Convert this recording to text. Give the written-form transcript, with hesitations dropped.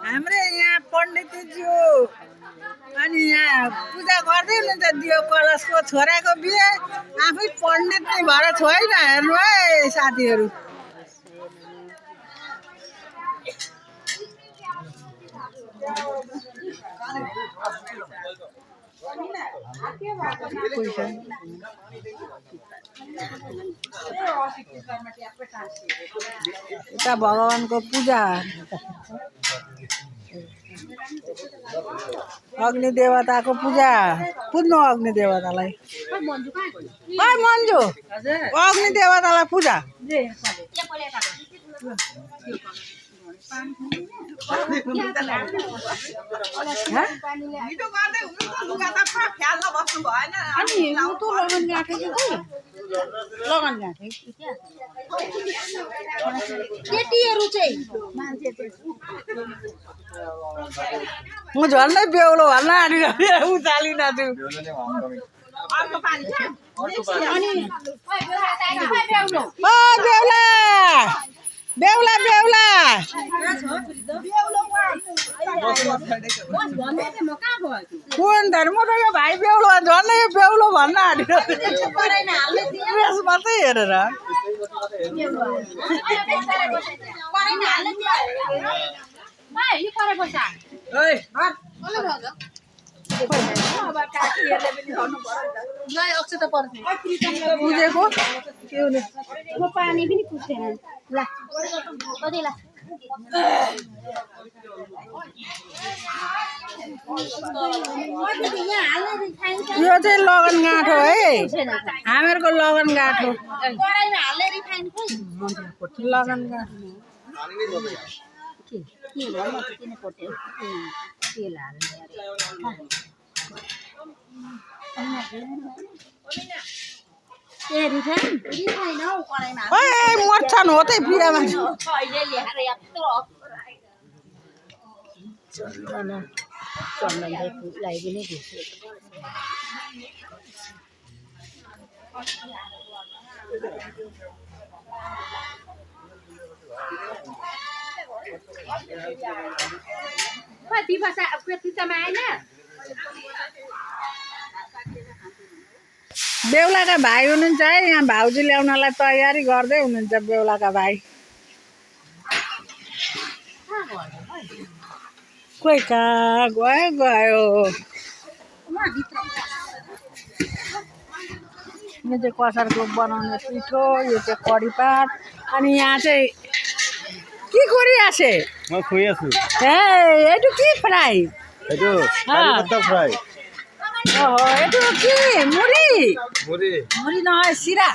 हाम्रो यहाँ पण्डितज्यू अनि यहाँ पूजा गर्दै हुनुहुन्छ दियो कलशको छोराको बिहे आफै पण्डित नै भएर छोइन हेर्नु है साथीहरू। यता भगवानको पूजा अग्नि देवताको पूजा पुज्नु अग्नि देवतालाई मन्जु अग्नि देवतालाई पूजा म झन्डै बेहुलो भन्न आँटिरहेको उचालिन छु। बेहुला बेहुला बेहुला कुन धर्म र यो भाइ बेहुलो झन्डै यो बेहुलो भन्न आँटिरहेको मात्रै हेरेर पुजेको पानी पनि पुग्दैन ल कति ल यो चाहिँ लगन गाँठ हो है हामीहरूको लगन गाँठ हो लगन गाँठ मर्छन् हो त बिहामा बेहुलाका भाइ हुनुहुन्छ है यहाँ भाउजू ल्याउनलाई तयारी गर्दै हुनुहुन्छ बेहुलाका भाइ कोही कहाँ गयो गयो। यो चाहिँ कसारको बनाउने पिठो यो चाहिँ कडी पात अनि यहाँ चाहिँ কি কৰি আছে মই শুই আছো এইটো কি ফ্ৰাই এইটো কাৰিপাতা ফ্ৰাই এইটো কি মুড়ি মুড়ি মুড়ি নহয় চিৰা